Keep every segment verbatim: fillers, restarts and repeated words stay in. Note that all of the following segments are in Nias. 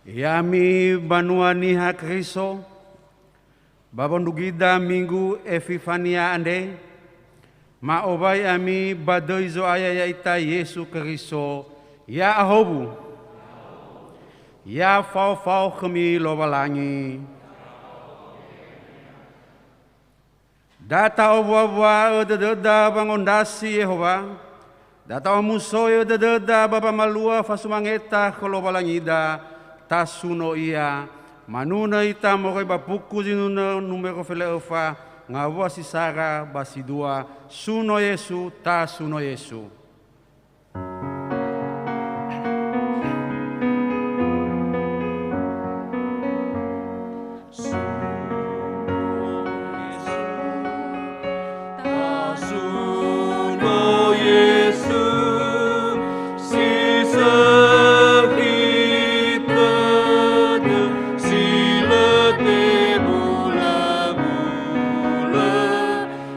Ya'ami banua Niha Keriso, ba wondrugida Minggu Epifania andre, ma'owai ami ba döi Zo'aya ya'ita Yesu Keriso, ya'ahowu. Ya'afaofao khömi Lowalangi. Da ta'owuawua'ö dödöda wangondrasi Yehowa, da ta'omusoi'ö dödöda ba wamalua fasumangeta khö Lowalangida, tasuno Ia, manunö ita moroi ba buku zinunö numero felö öfa, ngawua si sara ba si dua, suno Yesu, tasuno Yesu.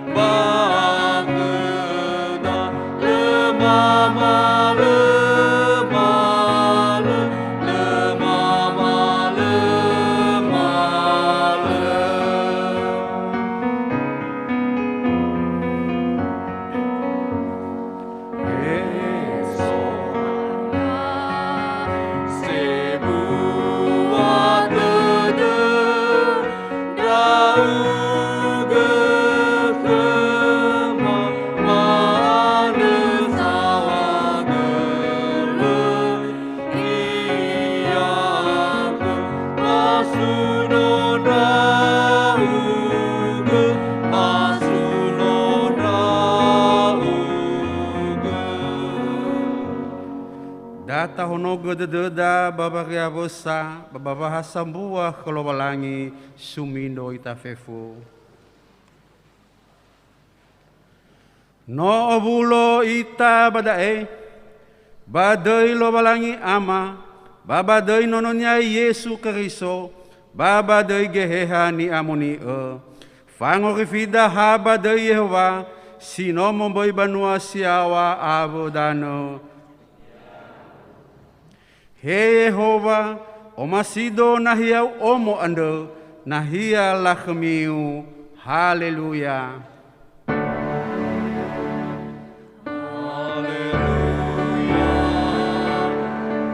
Ba khöda lö mamalö, malö, lö mamalö, malö. He Zo'aya, sebua dödö, Ndra'ugö khöma manö zawagölö, ia khö masuno ndra'ugö, masuno ndra'ugö. Da tahonogö dödöda ba wariawösa ba ba wahasambua khö Lowalangi, sumindo ita fefu. No owulo ita ba da'e, ba döi Lowalangi Ama, ba ba döi Nono-Nia Yesu Keriso, ba ba döi Geheha Ni'amoni'ö. Fangorifida ha ba döi Yehowa, si no momböi banua si yaŵa awö danö. He Yehowa, omasido nahia-U omo andrö, nahia lakhömi-U. Haleluya. Haleluya.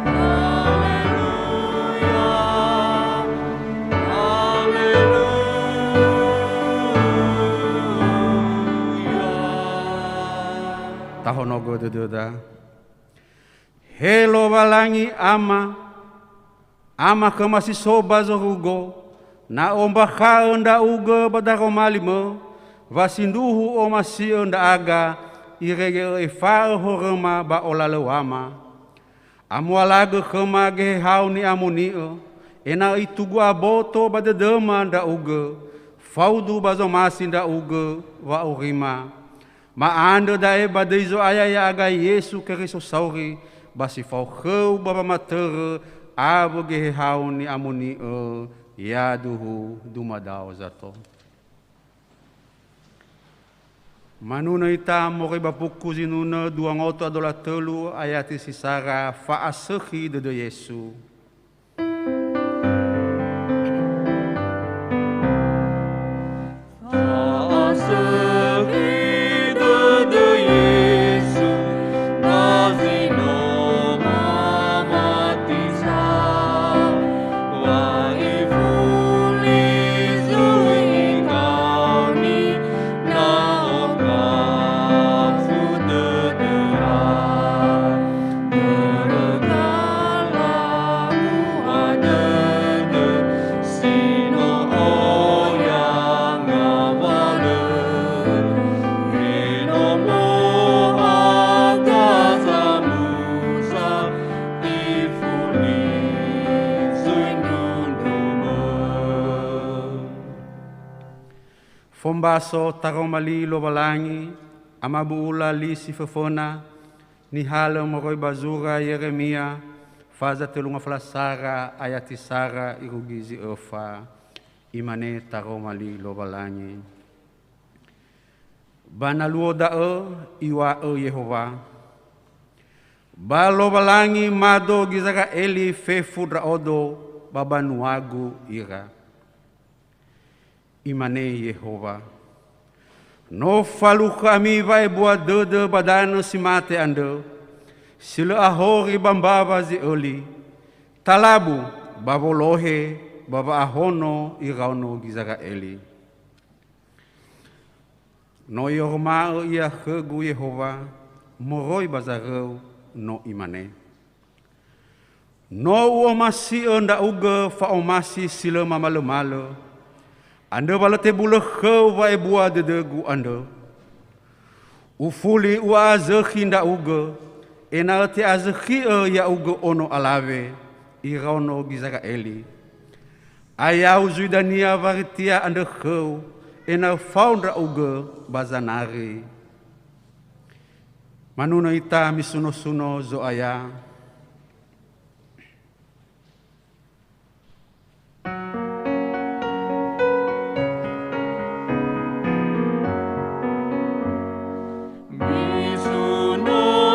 Haleluya. Haleluya. Tahonogö dödöda. He Lowalangi Ama, Ama khöma si so ba zorugo, na Ö'ombakha'ö ndra'ugö ba daroma li-Mö, wa sindruhu O'omasi'ö ndra'aga, irege Ö'efa'ö horöma ba olalöŵama. Amualagö khöma Geheha-U Ni'amoni'ö, ena'ö itugu aboto ba dödöma ndra'ugö, faudu ba zomasi ndra'ugö wa'aurima. Ma'andrö da'e ba döi Zo'aya ya'aga Yesu Keriso sauri, ba si fao khöu ba wamatörö awö Geheha-U Ni'amoni'ö, yaduhu dumadao zato. Manunö ita moroi ba buku zinunö dua ngaotu adola tölu ayati si sara, fa'asökhi dödö Yesu. Fa'asökhi dödö Yesu, ba zi no mamati sa, wa Ifuli zui Ikaoni, na okafu dödöra. Börö galaŵa dödö si no oya ngawalö, me no mohaga zamusa, ifuli zui ndrundrumö. Fombaso taroma li Lowalangi, amabu'ula li si föföna, nihalö moroi ba zura Yeremia, faza tölu ngafala sara, ayati sara irugi zi öfa. Imane taroma li Lowalangi. Ba na luo da'ö, iŵa'ö Yehowa, Ba Lowalangi mado Gizera'eli fefu ndra'odo ba banuagu ira. Imane Yehowa, "No falukha ami wa'ebua dödö ba danö si mate andrö, si lö ahori ba mbawa zi öli, talabu ba wolohe ba wa'ahono iraono Gizera'eli." No I'oroma'ö ia khögu Yehowa moroi ba zaröu, no Imane, "No U'omasi'ö ndra'ugö fa'omasi si lö mamalömalö, andrö wa lö tebulö khöu wa'ebua dödögu andrö. Ufuli u'a'azökhi ndra'ugö, ena'ö te'azökhi'ö ya'ugö ono alawe, iraono Gizera'eli. Ayau zui dania waritia andrö khöu, ena'ö fao ndra'ugö ba zanari." Manunö ita misunosuno Zo'aya.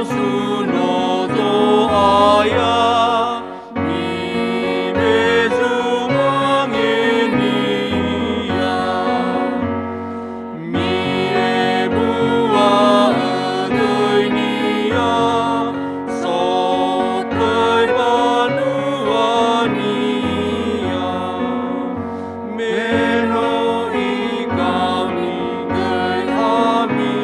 Misunosuno Zo'aya, mibezu mangenia. Mi'ebua'ö döinia, sotöi banuania. Me no Ikaoni göi ami,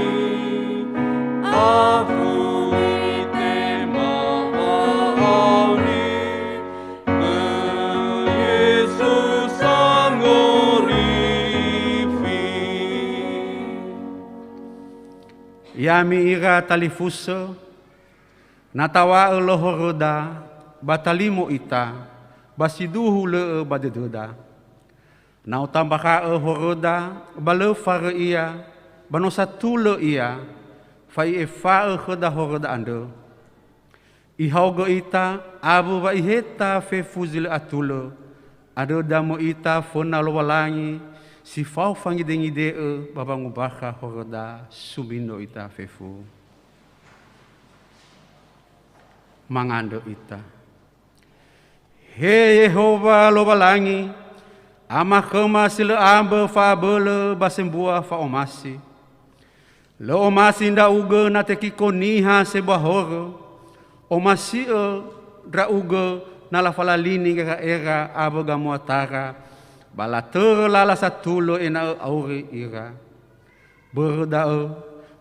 afui tema wa'auri. Khö Yesu Sangorifi. Ya'ami ira talifusö, na taw̃a'ö lö horöda, ba talimo ita, ba siduhu lö'ö ba dödöda. Na otambakha'ö horöda, ba lö farö ia, ba no satulö ia, fa i'efa'ö khöda horöda andrö. Ihaogö ita awö wa iheta fefu zi lö atulö, andrö damö ita föna Lowalangi si fao fangidengide'ö ba wangombakha horöda, sumindo ita fefu. Mangandrö ita. He Yehowa Lowalangi, Ama khöma si lö ambö fa'abölö ba sembua fa'omasi. Lö omasi ndra'ugö na tekiko niha sebua horö, omasi'ö ndra'ugö na lafalalini gera'era awö gamuatara, ba latörö lala satulö ena'ö auri ira. Börö da'ö,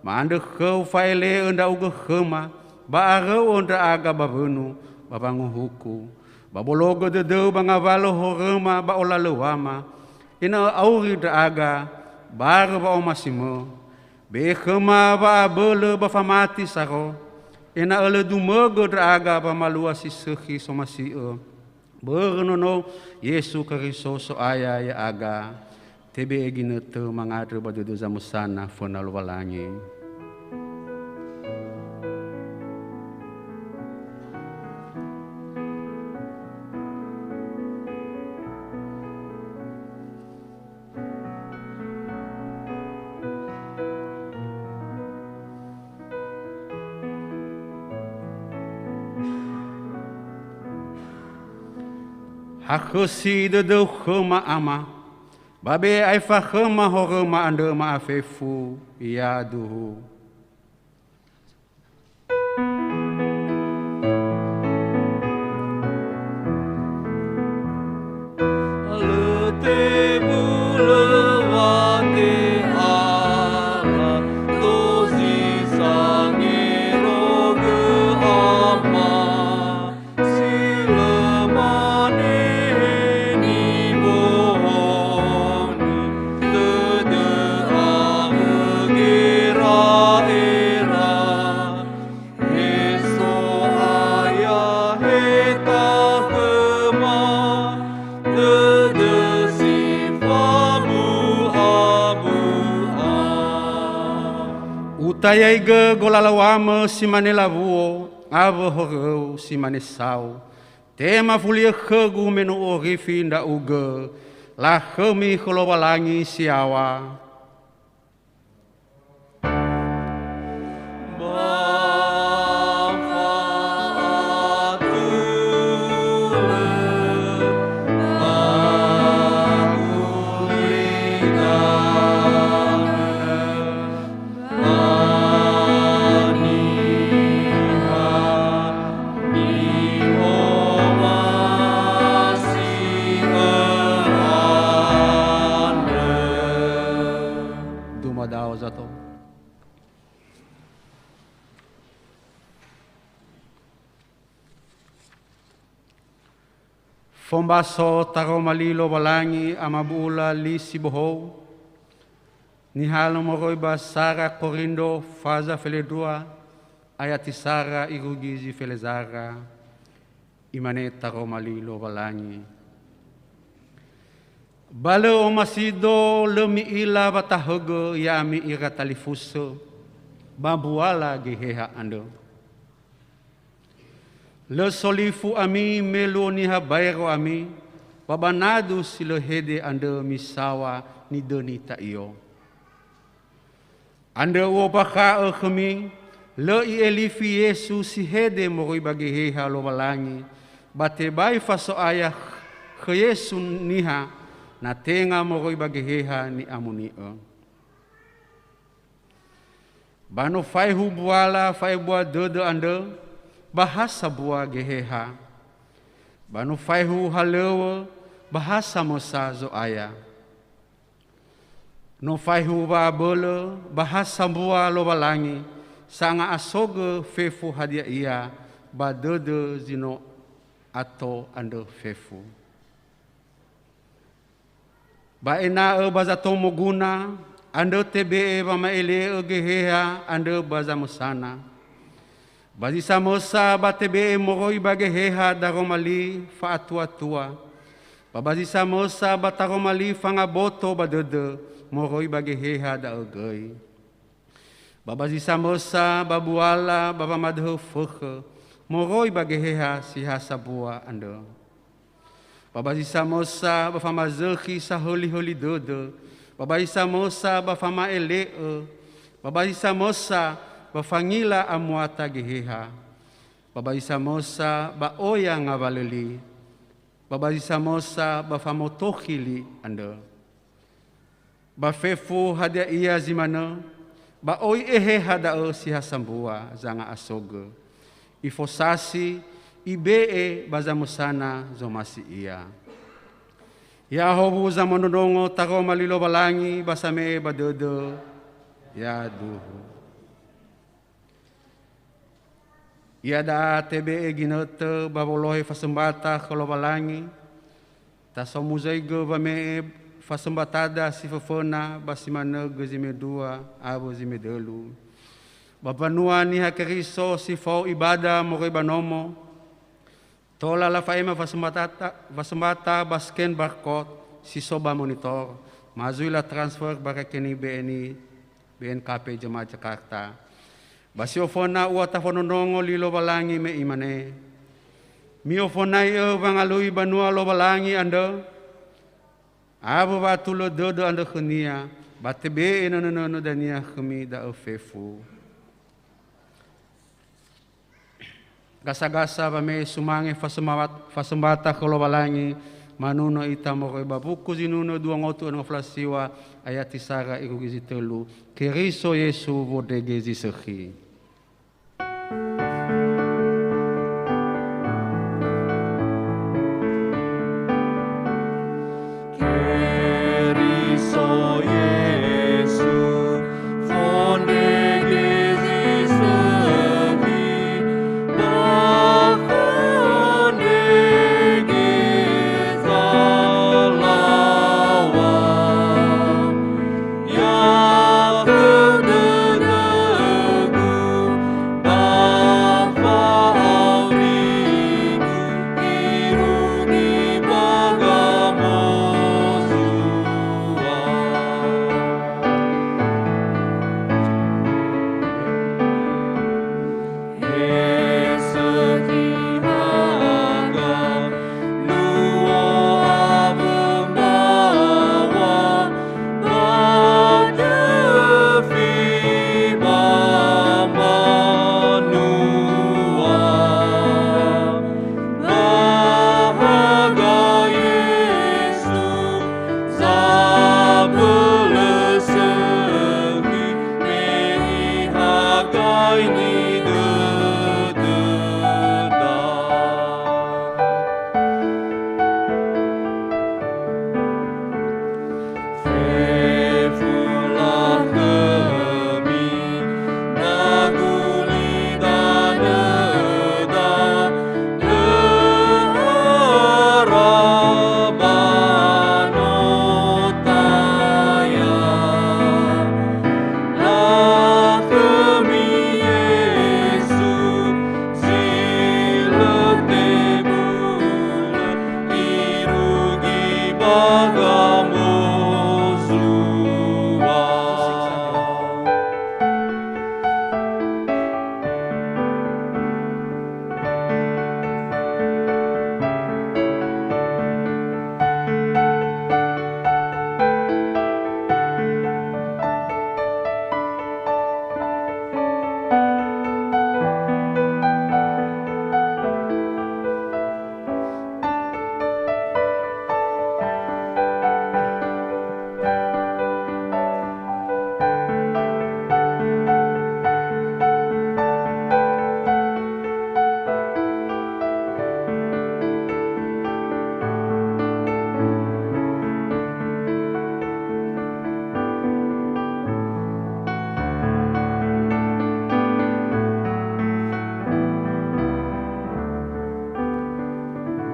ma'andrö khöu fa'ele'ö ndra'ugö khöma, ba aröu'ö ndra'aga ba wönu, ba wanguhuku, ba bologö dödöu ba ngawalö horöma ba olalöw̃ama, ena'ö auri ndra'aga, barö wa'omasimö. Be'e khöma wa'abölö ba famati saro, ena'ö lö dumögö ndra'aga wamalua si sökhi somasi'ö. Börö nonou Yesu Keriso So'aya ya'aga, tebe'e ginötö mangandrö ba dödö zamösana föna Lowalangi. Hakhösi dödöu khöma, Ama, ba be'e aefa khöma horöma andrö ma'afefu, yaduhu. Lö tebulö wa te'ala, dozi sangerogö Ama, si lö mane nibohoni, dödö awö gera'era. He So'aya, heta khöma dödö si fabu'abu'a. Utayaigö golalaw̃amö si mane lawuo, awö horöu si mane sao. Tema fuli'ö khögu me no u'orifi ndra'ugö, lakhömi khö Lowalangi si yaŵa. Ba Fombaso taroma li Lowalangi amabu'ula li si bohou, nihalö moroi ba sara Korindo faza felendrua, ayati sara irugi zi felezara, imane taroma li Lowalangi. Ba lö omasido, lö mi'ila wa tahögö ya'ami ira talifusö, ba mbuala Geheha andrö. Lö solifu ami me luo niha baero ami, ba ba nadu si lö hede andrö misaŵa nidöni ta'io. Andrö u'ombakha'ö khömi, lö i'elifi Yesu si hede moroi ba Geheha Lowalangi, ba tebai fa So'aya khö Yesu niha, na tenga moroi ba Geheha ni'amoni'ö. Ba no faehu mbuala fa'ebua dödö andrö, ba ha sambua Geheha. Ba no faehu halöŵö, ba ha samösa Zo'aya. No faehu wa'abölö, ba ha sambua Lowalangi, sanga'asogö fefu hadia ia ba dödö zi no ato andrö fefu. Ba ena'ö ba zato moguna, andrö tebe'e wama'ele'ö Geheha andrö ba zamösana. Ba zi samösa ba tebe'e moroi ba Geheha daroma li fa'atuatua. Ba ba zi samösa ba taroma li fangaboto ba dödö moroi ba Geheha da'ö göi. Ba ba zi samösa ba buala ba wamadöhö fökhö moroi ba Geheha si ha sambua andrö. Ba ba zi samösa ba famazökhi sahölihöli dödö, ba ba zi samösa ba fama'ele'ö, ba ba zi samösa ba fangila amuata Geheha, ba ba zi samösa ba oya ngawalö li, ba ba zi samösa ba famotokhi li andrö. Ba fefu hadia ia zi manö, ba oi Eheha da'ö si ha sambua zanga'asogö. Ifosasi, ibe'e ba zamösana zomasi ia. Ya'ahowu zamondrondrongo taroma li Lowalangi ba same'e ba dödö, yaduhu. Iada'a tebe'e ginötö ba wolohe fasömbata khö Lowalangi, tasomuzaigö wame'e fasömbatada si föföna ba si manö göi zi medua awö zi medölu. Ba mbanua Niha Keriso si fao ibada moroi ba nomo, tola lafa'ema fasömbatata-, fasömbata ba scan barcode si so ba monitor, ma zui latransfer ba rekening B N I, B N K P Jemaah Jakarta. Ba si oföna ua tafondrondrongo li Lowalangi me imane, "Mi'ofonai'ö wangalui banua Lowalangi andrö, awö wa'atulö dödö andrö khönia, ba tebe'e nönö-nönö dania khömi da'ö fefu." Gasa-gasa wame'e sumange fasömbat-, fasömbata khö Lowalangi, manunö ita moroi ba buku Zinunö dua ngotu enö ngafulu a siwa, ayati sara irugi zi tölu, Keriso Yesu wondrege zi sökhi. Keriso Yesu, fondrege zi sökhi, ba fondrege zalaŵa, ya khö dödögu.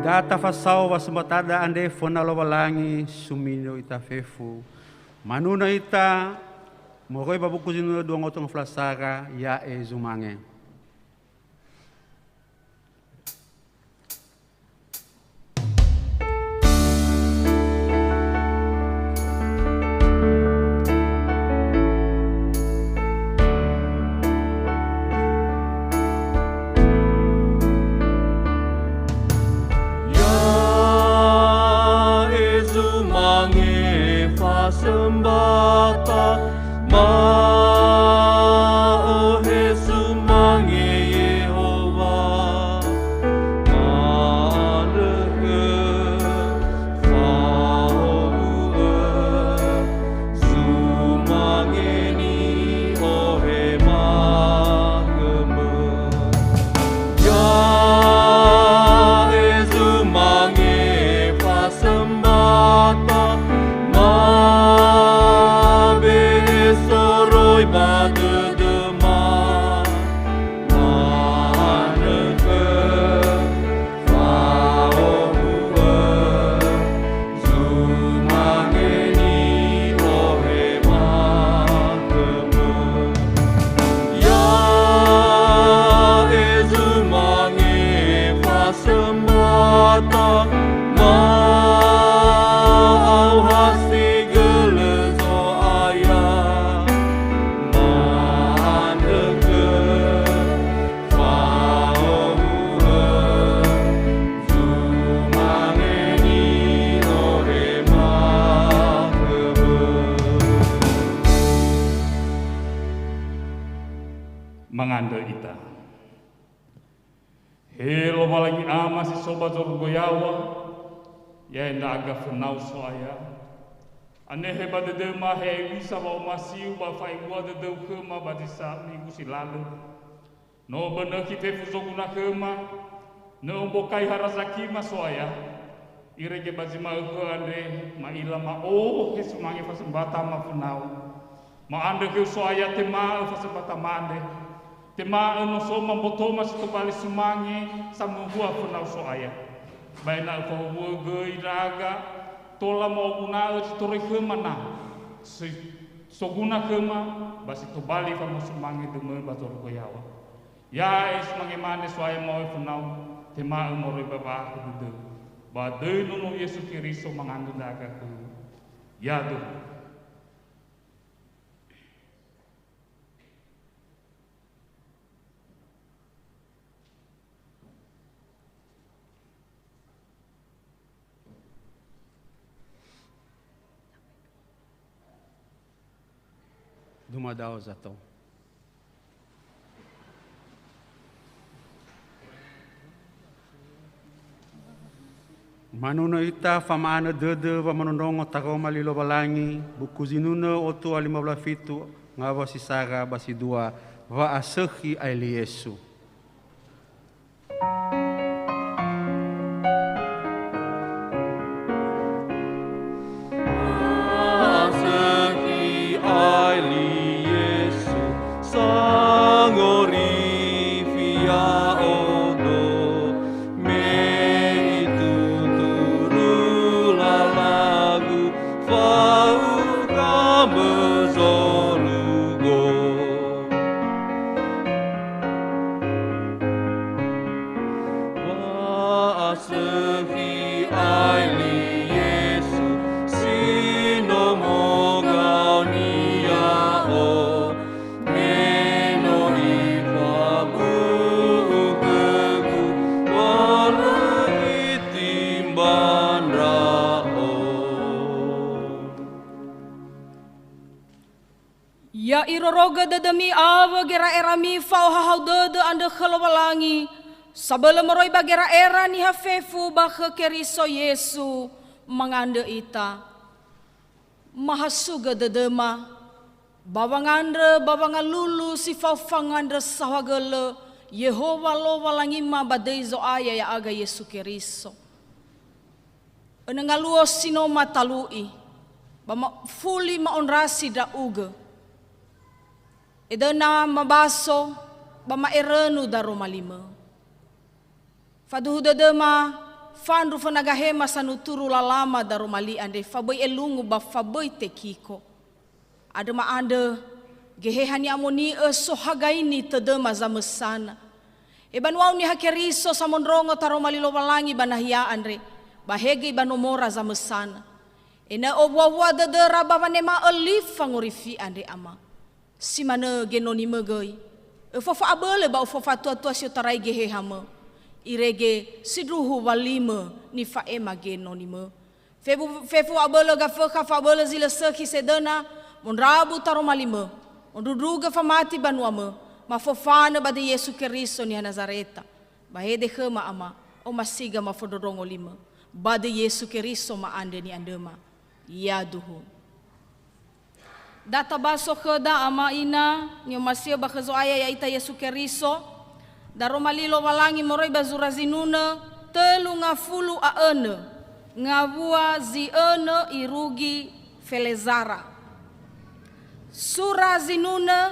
Da tafasao wasõmbatada andre föna Lowalangi, sumange ita fefu. Manunö ita moroi ba buku zinunö dua ngawutu ngafulu a sara, ya'e zumange. Ya'e zumange fasömbata, ma'ohe sumange Yehowa, ma'andrö khö fa'owu'ö, zumange ni'ohema khömö. Ya'e zumange fasömbata, mabe'e soroi ba dödöma, ma'andrö khö fa'owu'ö, zumange ni'ohema khömö. Ya'e zumange fasömbata, ma'aoha si gölö Zo'aya, ma'andrö khö fa'owu'ö, zumange ni'ohema khömö. Mangandrö ita. He Lowalangi Ama si so ba zorugo yaw̃a, ya'e ndra'aga fönau So'aya. Anehe ba dödöma he hewisa wa'omasiu ba fa'ebua dödöu khöma ba zi sa migu si lalö. No bönökhi fefu zoguna khöma, nö ombokai harazakima So'aya, irege ba zi ma'ökhö andre ma'ila ma'ohe sumange fasömbata ma fönau. Ma'andrö khöu So'aya tema'ö fasömbata mande, tema'ö no so ma mbotoma si tobali sumange samöhua fönau So'aya. Ba ena'ö fahowu'ö göi ndra'aga tola mo'oguna'ö zi toröi khöma na, si soguna khöma, ba si tobali famosumange dömö ba zorugo yaw̃a. Ya'e sumange mane So'aya ma'ohe fönau, tema'ö moroi ba wa'akhö dödöu. Ba döi Nono Yesu Keriso mangandrö ndra'aga khöu. Ya'adohu. Dumadao zato. Manunö ita fama'anö dödö wamonondrongo taroma li Lowalangi, buku zinunö otua lima wulu a fitu, ngawa si sara ba si dua, Wa'asökhi Ae li Yesu. Asökhi ae li Yesu, sangorifi ya'odo, me ituturu lalagu, fa'ukha mö zorugo. Wa'asökhi ae li Yesu, si no mogau-Nia ya'o, me no Ifabu'u khögu, wa lö Itimba ndra'o. Ya irorogö dödömi awö gera'erami fa'ohahau dödö andrö khö Lowalangi, sabölö moroi ba gera'era niha fefu ba khö Keriso Yesu, mangandrö ita. Mahasugö dödöma, ba wangandrö ba wangalulu si fao fangandrö saohagölö Yehowa Lowalangima ba döi Zo'aya ya'aga Yesu Keriso. Önö ngaluo si no matalu'i, ba mafuli ma'ondrasi ndra'ugö. Edöna mabaso, ba ma'erönu daroma limö. Faduhu dödöma, fandru föna gahema sanuturu lalama daroma li andre, fa böi elungu ba fa böi tekiko. Andrö ma'andrö, Geheha ni'amoni'ö sohagaini tödöma zamösana. He banua-U Niha Keriso samondrongo taroma li Lowalangi ba nahia andre, ba he göi ba nomora zamösana. Ena'ö owua-wua dödöra ba wanema'ö li fangorifi andre, Ama. Si manö genonimö göi. Öfofa abölö ba öfofa tua-tua si otarai Gehehamö. Irege sindruhu walimö nifa'ema genonimö. Fefu, fefu abölö gafökha fa'abölö zi lö sökhi sedöna, mondrabu taroma limö, mondrundrugö famati banuamö, mafofanö ba döi Yesu Keriso niha Nazareta. Ba hede khöma, Ama, omasiga mafondrondrongo limö. Ba döi Yesu Keriso ma'andrö ni'andröma. Yaduhu. Da tabaso khöda, Ama, Ina, ni'omasi'ö ba khö Zo'aya ya'ita Yesu Keriso, daroma li Lowalangi moroi ba zura zinunö tölu ngafulu a önö, ngawua zi önö irugi felezara. Sura zinunö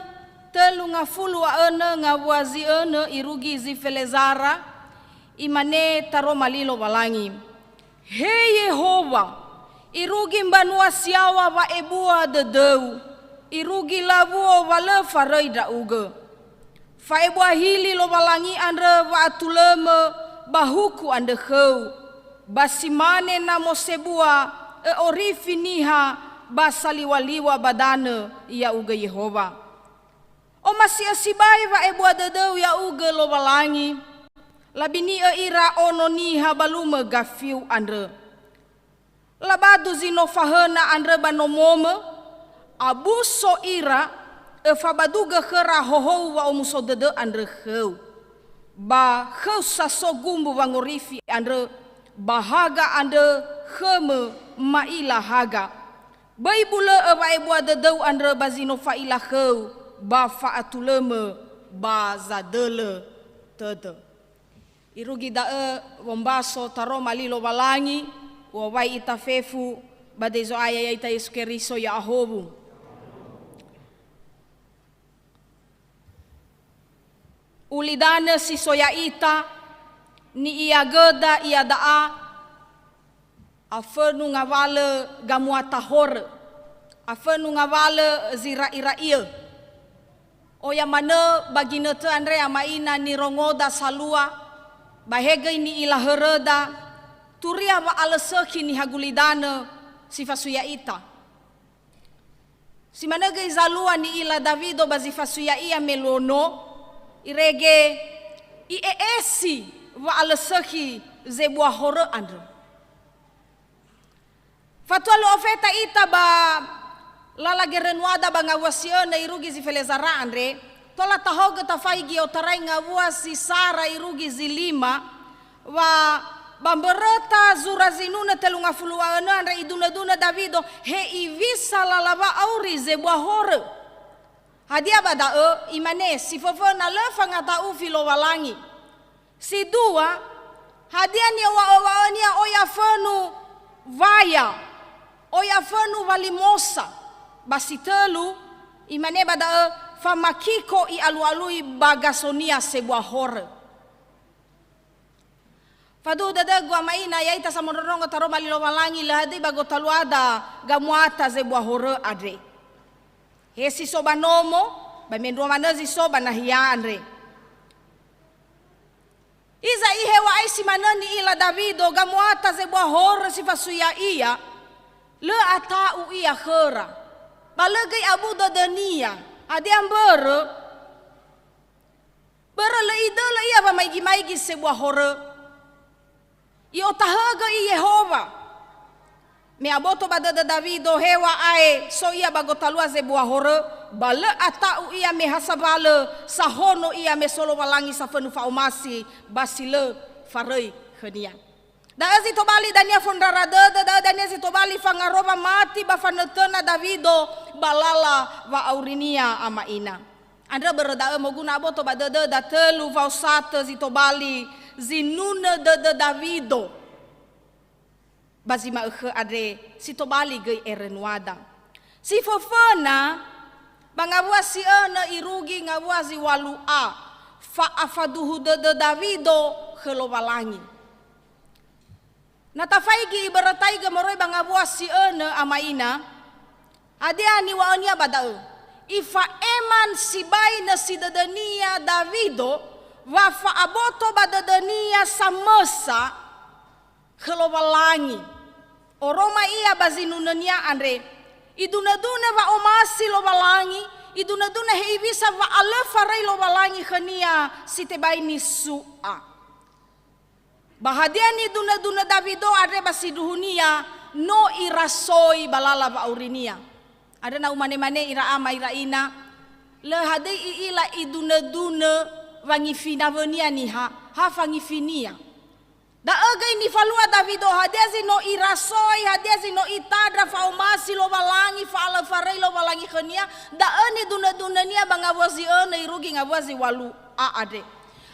tölu ngafulu a önö, ngawua zi önö irugi zi felezara, imane taroma li Lowalangi, He Yehowa, irugi mbanua si yaŵa wa'ebua dödöu, irugi lawuo wa lö faröi ndra'ugö. Fa'ebua hili Lowalangi andrö wa'atulömö ba huku andrö khöu, ba si mane namo sebua ö'orifi niha ba saliŵaliŵa ba danö, ya'ugö Yehowa. Omasi'ö sibai wa'ebua dödöu ya'ugö Lowalangi, labini'ö ira ono niha ba lumö gafiu andrö. Labadu zi no fahöna andrö ba nomomö, abuso ira, öfabadugö khöra hohou wa'omuso dödö andrö khöu. Ba khöu sa so gumbu wangorifi andrö, ba haga andrö khömö ma'ila haga. Böi bulö'ö wa'ebua dödöu andrö ba zi no fa'ila khöu ba fa'atulömö ba zadölö tödö. Irugi da'ö wombaso taroma li Lowalangi, u'owai ita fefu ba döi Zo'aya ya'ita Yesu Keriso ya'ahowu. Ulidanö si so ya'ita, ni'iagöda iada'a, afönu ngawalö gamuata horö, afönu ngawalö zi ra'ira'iö. Oya manö ba ginötö andre, Ama, Ina, nirongoda salua, ba he göi ni'ila höröda, turia wa'alösökhi niha gulidanö si fasui ya'ita. Si manö göi zalua ni'ila Dawido ba zi fasui ya'ia me luo no, irege i'e'esi wa'alösökhi zebua horö andrö. Fatua lö ofeta ita ba lala gerönuada ba ngawua si önö irugi zi felezara andre, tola tahaogö tafaigi i'otarai ngawua si sara irugi zi lima, wa ba mböröta zura zinunö tölu ngafulu a önö andre idunödunö Dawido, he iwisa lala wa'auri zebua horö. Hadia ba da'ö? Imane, si föföna lö fangata'ufi Lowalangi. Si dua, hadia ni'owa'owa'önia oi afönu waya, oi afönu walimosa. Ba si tölu, imane ba da'ö, famakiko i'alu'alui ba gasonia sebua horö. Faduhu dödögu, Ama, Ina, ya'ita samondrongo taroma li Lowalangi, lö hadöi ba gotaluada gamuata zebua horö andre. He si so ba nomo, ba mendrua manö zi so ba nahia andre. Hiza iheŵa'ae si manö ni'ila Dawido gamuata zebua horö si fasui ya'ia, lö ata'u ia khöra, ba lö göi abu dödönia. Hadia mbörö? Börö lö idölö ia wamaigi-maigi sebua horö. I'otahögö i Yehowa. Me aboto ba dödö Dawido heŵa'ae so ia ba gotalua zebua horö, ba lö ata'u ia me ha sambalö, sahono ia me so Lowalangi safönu fa'omasi ba si lö faröi khönia. Da'ö zi tobali dania fondrara dödö, da'ö dania zi tobali fangarowa mati ba fanötöna Dawido ba lala wa'aurinia, Ama, Ina. Andrö börö da'ö moguna aboto ba dödöda tölu waosatö zi tobali zinunö dödö Dawido. Ba zi ma'ökhö andre si tobali göi erönuada. Si föföna, ba ngawua si önö irugi ngawua zi walu a, fa'afaduhu dödö Dawido khö Lowalangi. Na tafaigi ibörötaigö moroi ba ngawua si önö ama ina, hadia niŵa'önia ba da'ö? Ifa'ema sibai nösi dödönia Dawido wa fa'aboto ba dödönia samösa khö Lowalangi. Oroma ia ba zinunönia andre. Idunödunö wa'omasi Lowalangi, idunödunö hewisa wa'alöfaröi Lowalangi khönia si tebai nisu'a. Ba hadia nidunödunö Dawido andre ba sindruhunia? No irasoi ba lala wa'aurinia. Andrö na umane-mane ira ama ira ina, lö hadöi i'ila idunödunö wangifi nawönia niha, ha fangifinia. Da'ö göi nifalua Dawido, hadia zi no irasoi, hadia zi no itandra fa'omasi Lowalangi, fa'alöfaröi Lowalangi khönia, da'ö nidunödunönia ba ngawua zi önö irugi ngawua zi walu a andre.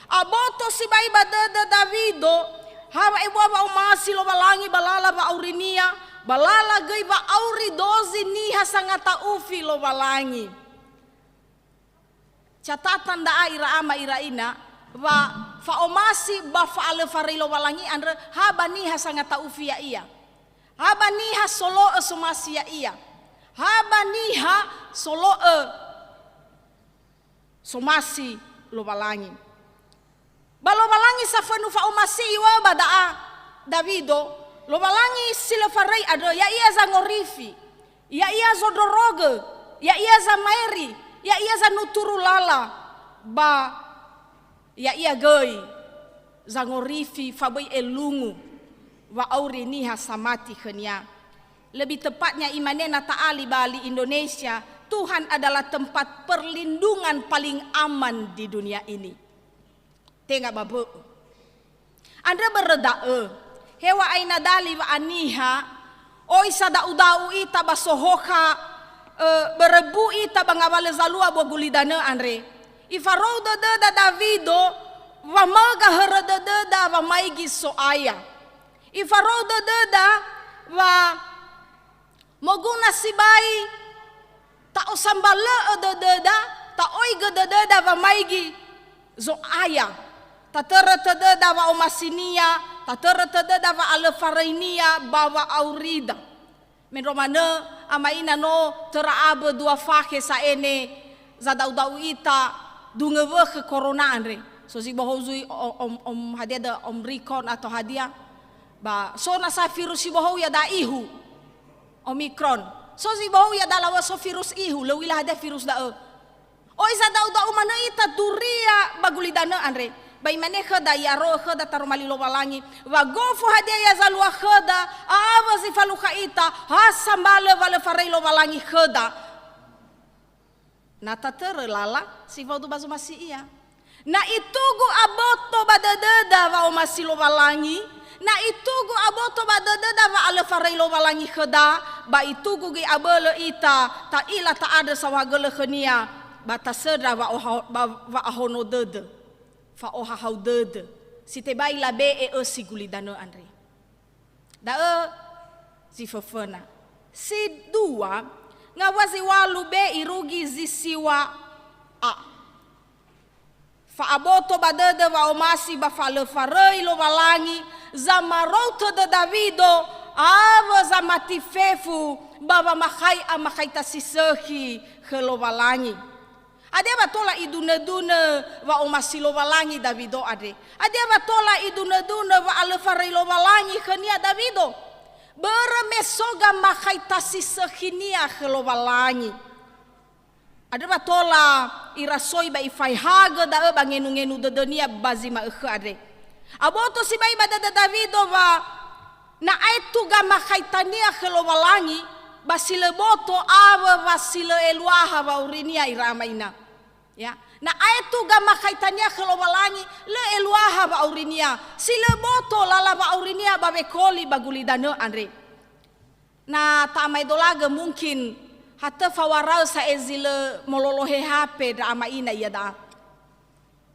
Aboto sibai ba dödö Dawido, ha wa'ebua wa'omasi Lowalangi ba lala wa'aurinia, ba lala göi wa'auri dozi niha sangata'ufi Lowalangi. Catatan da'a ira ama ira ina, wa fa'omasi ba fa'alöfaröi Lowalangi andrö ha ba niha sangata'ufi ya'ia. Ha ba niha solo'ö somasi ya'ia. Ha ba niha solo'ö somasi Lowalangi. Ba Lowalangi safönu fa'omasi iŵa'ö ba da'a Dawido, Lowalangi si lö faröi andrö, ya'ia zangorifi, ya'ia zondrorogö, ya'ia zamaeri, ya'ia zanuturu lala, ba ya'ia göi zangorifi fa böi elungu wa'auri niha samati khönia. Lebih tepatnya imane na ta'ali ba li Indonesia, Tuhan adalah tempat perlindungan paling aman di dunia ini. Tenga ba bö'ö. Andrö börö da'ö, heŵa'ae na dali wa'aniha, oi sada'uda'u ita ba sohokha, ö, börö bu ita ba ngawalö zalua ba gulidanö andre. Ifarou dödöda Dawido, wa möga hörö dödöda wamaigi So'aya. Ifarou dödöda wa moguna sibai ta'osambalö'ö dödöda, ta'oigö dödöda wamaigi Zo'aya. Tatörö tödöda wa'omasinia, tatörö tödöda wa'alöfaröinia ba wa'aurida. Mendrua manö, ama ina no töra abö dua fakhe sa'ae ne zada'uda'u ita dungö wökhö korona andre. So zi bohou zui o-, om-, om-, hadia da Omicron atau hadia? Ba so nasa virus si bohou iada'a ihu, Omicron. So zi bohou iada'a lawö so virus ihu, lö u'ila hadia virus da'ö. Oi zada'uda'u manö ita duria ba gulidanö andre. Ba imane khöda, i'aro'ö khöda taroma li Lowalangi, wa gofu hadia ia zalua khöda, awö zi falukha ita, ha sambalö wa lö faröi Lowalangi khöda. Na tatörö lala si faudu ba zomasi ia. Na itugu aboto ba dödöda wa'omasi Lowalangi, na itugu aboto ba dödöda wa'alöfaröi Lowalangi khöda, ba itugu göi abölö ita, ta'ila ta'andrö saohagölö khönia, ba tasöndra wa'oha-, ba wa'ahono dödö, fa'ohahau dödö, si tebai labe'e ösi gulidanö andre. Da'ö zi föföna. Si dua, ngawua zi walu be irugi zi siŵa a. Fa'aboto ba dödö wa'omasi ba falöfaröi Lowalangi, zamarou tödö Dawido, awö zamati fefu ba wamakhae amakhaita si sökhi khö Lowalangi. Hadia wa tola idunödunö wa'omasi Lowalangi Dawido andre? Hadia wa tola idunödunö wa'alöfaröi Lowalangi khönia Dawido? Börö me so gamakhaita si sökhinia khö Lowalangi. Andrö wa tola irasoi ba ifaehagö da'ö ba ngenungenu dödönia ba zi ma'ökhö andre. Aboto sibai ba dödö Dawido wa na aetu gamakhaitania khö Lowalangi, ba si lö boto awö wa si lö eluaha wa'aurinia ira ama ina. Ya, na aetu gamakhaitania khö Lowalangi, lö eluaha wa'aurinia, si lö boto lala wa'aurinia ba wekoli ba gulidanö andre. Na ta'amaedolagö mungkin hatö fawaraö sa'ae zi lö mololohe H P ndra ama ina iada'a.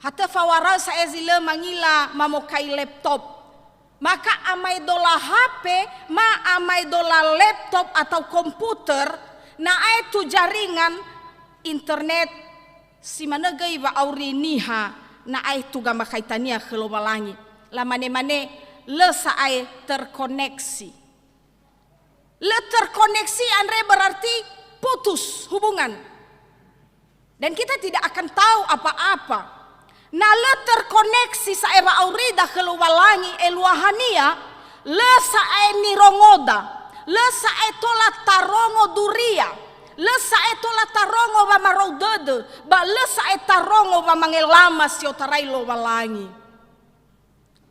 Hatö fawaraö sa'ae zi lö mangila mamokai laptop. Maka amaedola H P, ma amaedola laptop atau komputer, na aetu jaringan internet, si manö göi wa'auri niha na aetu gamakhaitania khö Lowalangi. Lamane-mane, Lö sa'ae terkoneksi. Lö terkoneksi andre berarti putus hubungan. Dan kita tidak akan tahu apa-apa. Na lö terkoneksi sa'ae wa'aurida khö Lowalangi, eluahania, lö sa'ae nirongoda, lö sa'ae tola tarongo duria, lö sa'ae tola tarongo wamarou dödö, ba lö sa'ae tarongo wamangelama si otarai Lowalangi.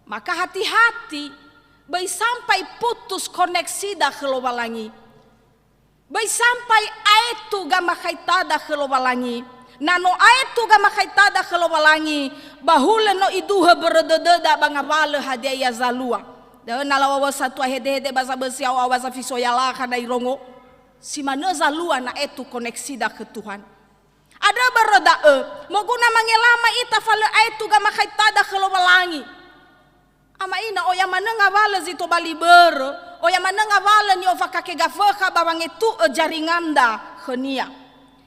Maka hati-hati, böi sampai putus koneksida khö Lowalangi. Böi sampai aetu gamakhaitada khö Lowalangi. Na no aetu gamakhaitada khö Lowalangi, ba hulö no iduhö börö dödöda ba ngawalö hadia ia zalua. Da'ö na lawawö satua hedehede ba zabösi ao awa zafiso yalakha na irongo. Si manö zalua na aetu koneksida khö Tuhan. Andrö börö da'ö, moguna mangelama ita fa lö aetu gamakhaitada khö Lowalangi. Ama ina, oya manö ngawalö zi tobali börö, oya manö ngawalö ni'ofakake Gafökha ba wangetu'ö jaringanda khönia.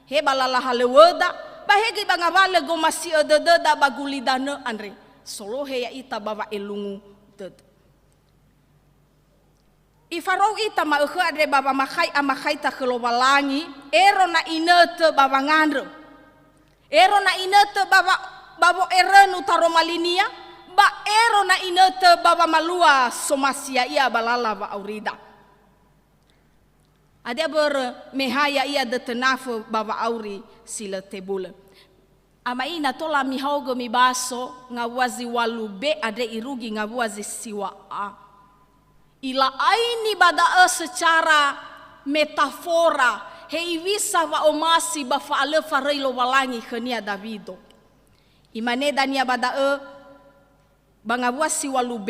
He ba lala halöŵöda, ba he göi ba ngawalö gomasi'ö dödöda ba gulidanö andre, solohe ya'ita ba wa'elungu dödö. Ifarou ita ma'ökhö andre ba wamakhai amakhaita khö Lowalangi, ero na inötö ba wangandrö. Ero na inötö ba wa-, ba wo'erönu taroma linia, ba ero na inötö ba wamalua somasi ya'ia ba lala wa'aurida. Hadia börö me ha ya'ia dötönafö ba wa'auri si lö tebulö. Ama ina, tola mihaogö mibaso ngawua zi walu B andre irugi ngawua zi siŵa A. Ila'aini ba da'ö secara metafora, hewisa wa'omasi ba fa'alöfaröi Lowalangi khönia Dawido. Imane dania ba da'ö, ba ngawua si walu B,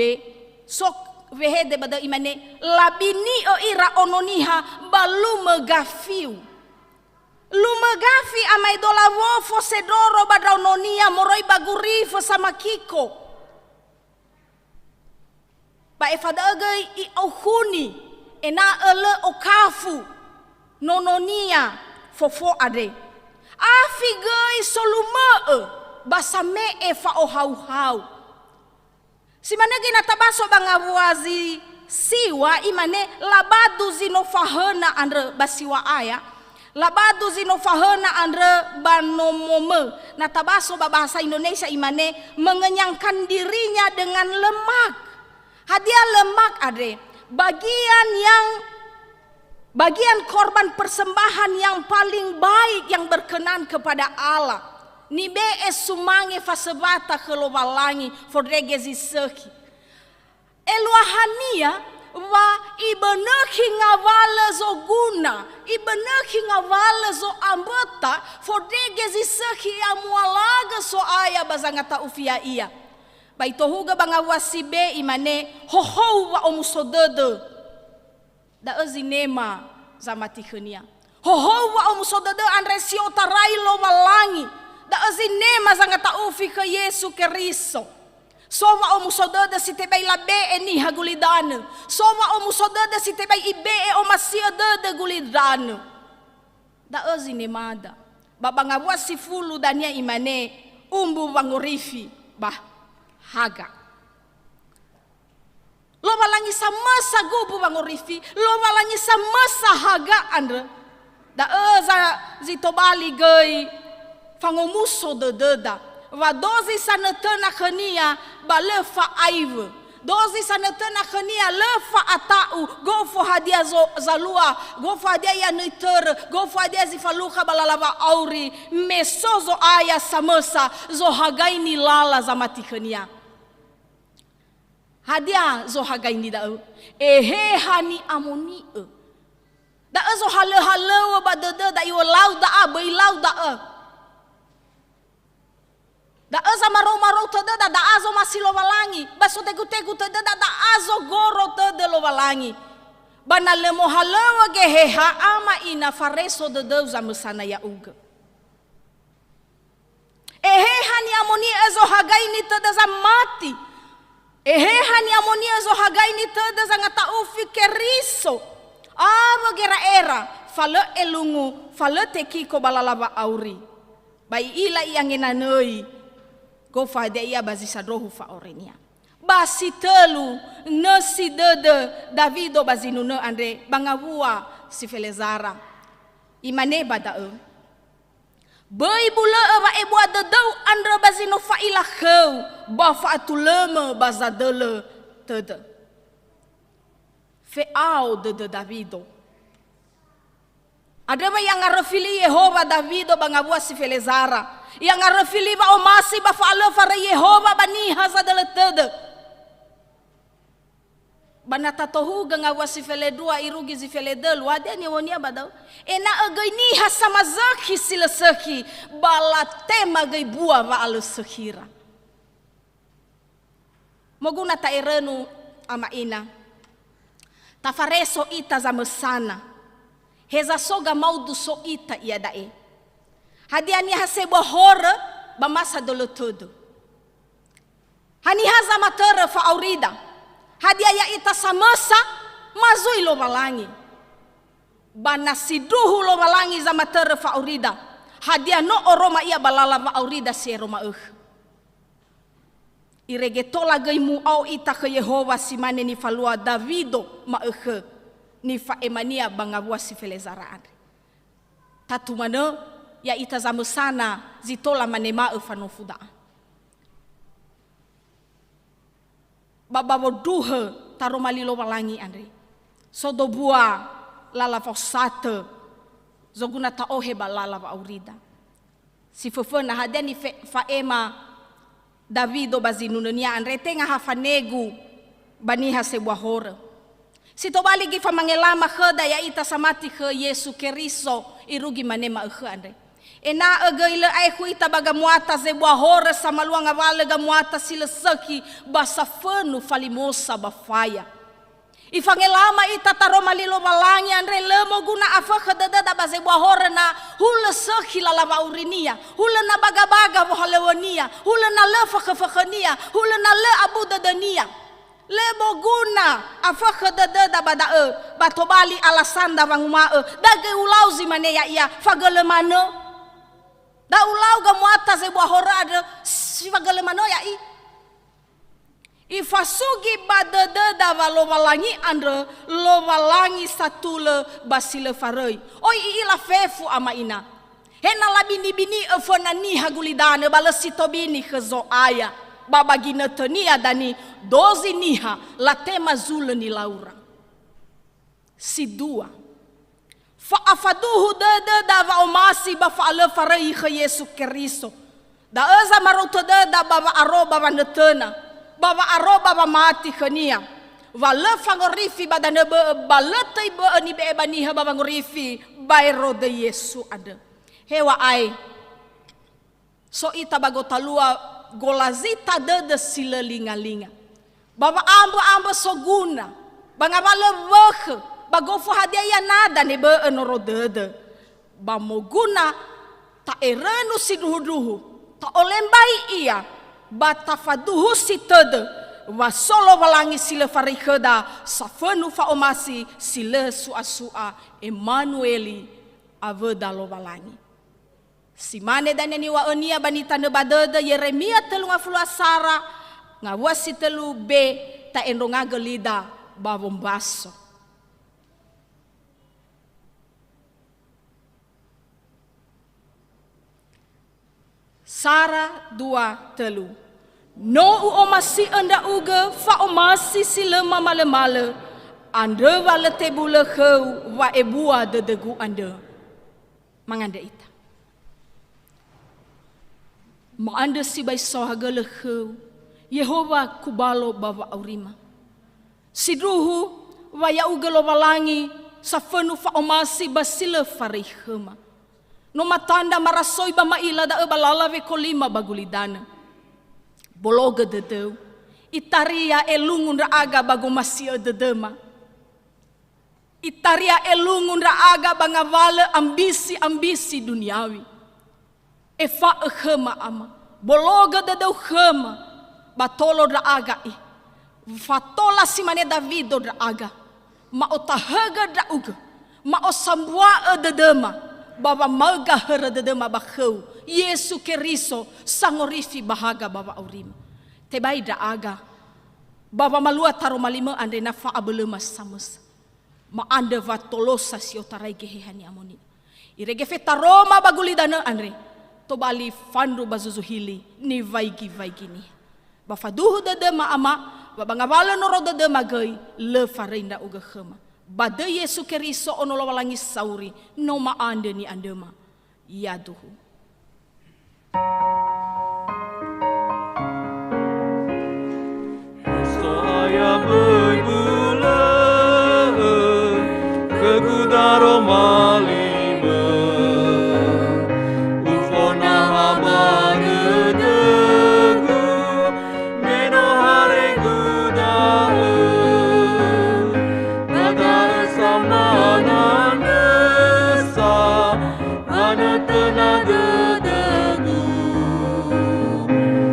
so wehede ba da'ö imane, "Labini'ö ira ono niha ba lumö gafiu." Lumö gafi amaedola wofo sedoro ba ndraononia moroi ba gurifö samakiko. Ba efada'ö göi i'aukhuni, ena'ö lö okafu nononia fofo andre. Afi göi solumö'ö ba same'e fa'ohauhau. Si manö göi na tabaso ba ngawua zi siŵa, imane, "Labadu zi no fahöna andrö ba siŵa aya, labadu zi no fahöna andrö ba nomomö." Na tabaso ba bahasa Indonesia imane, "Mengenyangkan dirinya dengan lemak." Hadia lemak andre? Bagian yang, bagian korban persembahan yang paling baik yang berkenan kepada Allah. Nibe'e sumange fasöwata khö Lowalangi, fondrege zi sökhi. Eluahania wa ibönökhi ngawalö zoguna, ibönökhi ngawalö zo'amböta, fondrege zi sökhi i'amualagö So'aya ba zangata'ufi ya'ia. Ba itohugö ba ngawua si B imane, "Hohou wa'omuso dödö." Da'ö zinema zamati khönia. Hohou wa'omuso dödö andre si otarai Lowalangi. Da'ö zinema zangata'ufi khö Yesu Keriso. So wa'omuso dödö si tebai labe'e niha gulidanö. So wa'omuso dödö si tebai ibe'e omasi'ö dödö gulidanö. Da'ö zinemada. Ba ba ngawua si fulu dania imane, "Umbu wangorifi ba haga." Lowalangi samösa gumbu wangorifi, Lowalangi samösa haga andrö. Da'ö za-, zi tobali göi fangomuso dödöda, wa dozi sanötöna khönia ba lö fa'aiwö. Dozi sanötöna khönia lö fa'ata'u, gofu hadia zo-, zalua, gofu hadia ia nöi törö, gofu hadia zi falukha ba lala wa'auri, me so Zo'aya samösa, zohagaini lala zamati khönia. Hadia zohagaini da'ö? Eheha ni'amoni'ö. Da'ö zohalöhalöŵö ba dödöda, iŵa'ö lau da'a, böi lau da'ö. Da'ö zamarou-marou tödöda, da'a zomasi Lowalangi. Ba sotegu-tegu tödöda, da'a zogoro tödö Lowalangi. Ba na lö mohalöŵö Geheha, ama ina, fareso dödöu zamösana ya'ugö. Eheha ni'amoni'ö zohagaini tödö zamati. Eheha ni'amoni'ö zohagaini tödö zangata'ufi Keriso. Awö gera'era, fa lö elungu, fa lö tekiko ba lala wa'auri. Ba i'ila ia ngenanöi, gofu hadia ia ba zi sandrohu fa'aurainia. Ba si tölu, nösi dödö Dawido ba zinunö andre ba ngawua si felezara. Imane ba da'ö, "Böi bulö'ö wa'ebua dödöu andrö ba zi no fa'ila khöu, ba fa'atulömö ba zadölö tödö." Fe'ao dödö Dawido. Andrö wa i'angaröfi li Yehowa Dawido ba ngawua si felezara. I'angaröfi li wa'omasi ba fa'alöfaröi Yehowa ba niha zadölö tödö. Ba na tatohugö ngawua si felendrua irugi zi felendölu, hadia niŵa'önia ba da'ö? Ena'ö göi niha samazökhi si lö sökhi, ba latema göi bua wa'alösökhira. Moguna ta'erönu ama ina. Tafareso ita zamösana. Heza so gamaudu so ita iada'e? Hadia niha sebua horö ba ma sadölö tödö? Haniha zamatörö fa'aurida? Hadia ya'ita samösa ma zui Lowalangi? Ba na sindruhu Lowalangi zamatörö fa'aurida, hadia no oroma ia ba lala wa'aurida si ero ma'ökhö? Irege tola göi mu'ao ita khö Yehowa si mane nifalua Dawido ma'ökhö nifa'emania ba ngawua si felezara andre. Tatu manö ya'ita zamösana zi tola manema'ö fanofu da'a. Ba, ba wondruhö taroma li Lowalangi andre. So dombua lala faosatö, zoguna ta'ohe ba lala wa'aurida. Si föföna, hadia nife-, fa'ema Dawido ba zinunönia andre, tenga ha fanegu ba niha sebua horö. Si tobali göi famangelama khöda ya'ita samati khö Yesu Keriso irugi mane ma'ökhö andre. Ena'ö göi lö aekhu ita ba gamuata zebua horö samalua ngawalö gamuata si lö sökhi ba safönu falimosa ba faya. Ifangelama ita taroma li Lowalangi andre, lö moguna afökhö dödöda ba zebua horö na hulö sökhi lala wa'aurinia, hulö na bagabaga wohalöŵönia, hulö na lö fökhöfökhönia, hulö na lö abu dödönia. Lö moguna afökhö dödöda ba da'ö, ba tobali alasanda wanguma'ö, "Da göi ulau zi mane ya'ia, fagölö manö." Da ulau gamuata zebua horö andrö, si fagölö manö ya'i. Ifasugi ba dödöda wa Lowalangi andrö, Lowalangi satulö ba si lö faröi. Oi i'ila fefu ama ina. He na labinibini'ö föna niha gulidanö ba lö si tobini khö Zo'aya, ba ba ginötönia dani dozi niha latema zulö nilaura. Si dua, fa'afaduhu dödöda wa'omasi ba fa'alöfaröi khö Yesu Keriso. Da'ö zamarou tödöda ba wa'aro ba wanötöna, ba wa'aro ba wamati khönia. Wa lö fangorifi ba danö bö'ö, ba lö töi bö'ö nibe'e ba niha ba wangorifi baero döi Yesu andrö. Heŵa'ae, so ita ba gotalua golazita dödö si lö lingalinga. Ba wa'ambö'ambö soguna, ba ngawalö wökhö, ba gofu hadia ia nada nebö'ö noro dödö. Ba moguna ta'erönu sindruhundruhu, ta'olembai ia, ba tafaduhusi tödö, wa so Lowalangi si lö faröi khöda, safönu fa'omasi si lö su'asu'a, Emanueli, awöda Lowalangi. Si mane dania niŵa'önia ba nitanö ba dödö Yeremia tölu ngafulu a sara, ngawua si tölu be, ta'endrongagö lida ba wombaso. Sara dua tölu. No u'omasi'ö ndra'ugö fa'omasi si lö mamalömalö, andrö wa lö tebulö khöu wa'ebua dödögu andrö. Mangandrö ita. Ma'andrö sibai saohagölö khöu, Yehowa kubalo ba wa'aurima. Sindruhu wa ya'ugö Lowalangi safönu fa'omasi ba si lö faröi khöma. No matandra marasoi ba ma'ila da'ö ba lala wekolima ba gulidanö. Bologö dödöu, itaria elungu ndra'aga ba gomasi'ö dödöma. Itaria elungu ndra'aga ba ngawalö ambisi-ambisi duniawi. Efa'ö khöma, Ama, bologö dödöu khöma, ba tolo ndra'aga i. Fatola si mane Dawido ndra'aga, ma'otahögö ndra'ugö, ma'osambua'ö dödöma, ba wamaöga hörö dödöma ba khöu, Yesu Keriso, sangorifi ba haga ba wa'aurima. Tebai ndra'aga, Ba wamalua taroma limö andre na fa'abölöma samösa. Ma'andrö wa tolosa si otarai Geheha Ni'amoni'ö. Irege fetaroma ba gulidanö andre, tobali fandru ba zuzu hili niwaigi-waigi niha. Ba faduhu dödöma, Ama, wa ba ngawalö noro dödöma göi, lö faröi ndra'ugö khöma. Ba döi Yesu Keriso, Ono Lowalangi sauri, no ma'andrö ni'andröma. Yaduhu. So'aya böi bulö'ö khögu daroma limö, ufonaha ba dödögu, me no haregu da'ö, ba da'ö samana nösa, anötöna dödögu,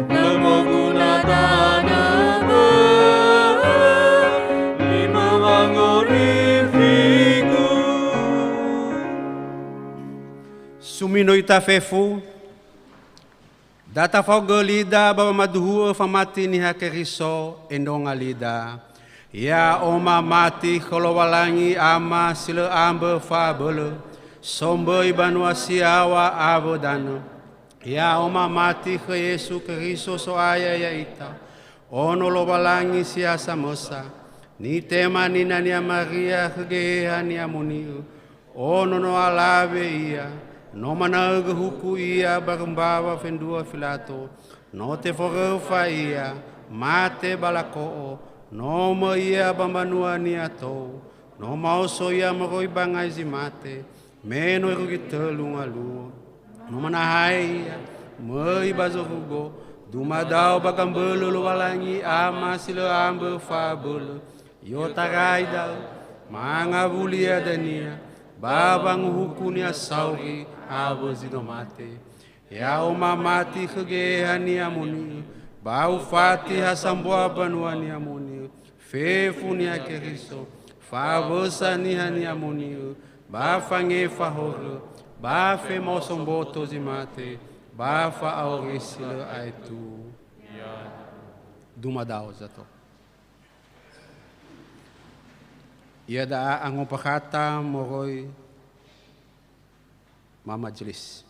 lö moguna danö bö'ö, limö wangorifigu. Suminoi ita fefu, da tafaogö lida ba wamaduhu'ö famati Niha Keriso, endronga lida. Ya'o mamati khö Lowalangi Ama si lö ambö fa'abölö, somböi banua si yaŵa awö danö. Ya'o mamati khö Yesu Keriso So'aya ya'ita, Ono Lowalangi si ha samösa, nitema ninania Maria khö Geheha Ni'amoni'ö, ono no alawe Ia, no manaögö huku Ia barö mbawa fendrua Filato, no teforöfa Ia, mate ba lako'o, no möi Ia ba mbanua-Nia tou, no maoso Ia moroi bangai zi mate, me no irugi tölu ngaluo. No manahae Ia, möi ba zorugo, dumadao ba gambölö Lowalangi Ama si lö ambö fa'abölö, i'otarai da'ö, mangawuli ia dania, ba wanguhuku-Nia sauri awö zi no mate. Ya'o mamati khö Geheha Ni'amoni'ö, ba ufati ha sambua banua Ni'amoni'ö, fefu Niha Keriso, fa'awösa Niha Ni'amoni'ö, ba fangefa horö, ba femaoso mboto zi mate, ba fa'auri si lö aetu. Dumadao zato. Ia da'a angombakata moroi ma majelis.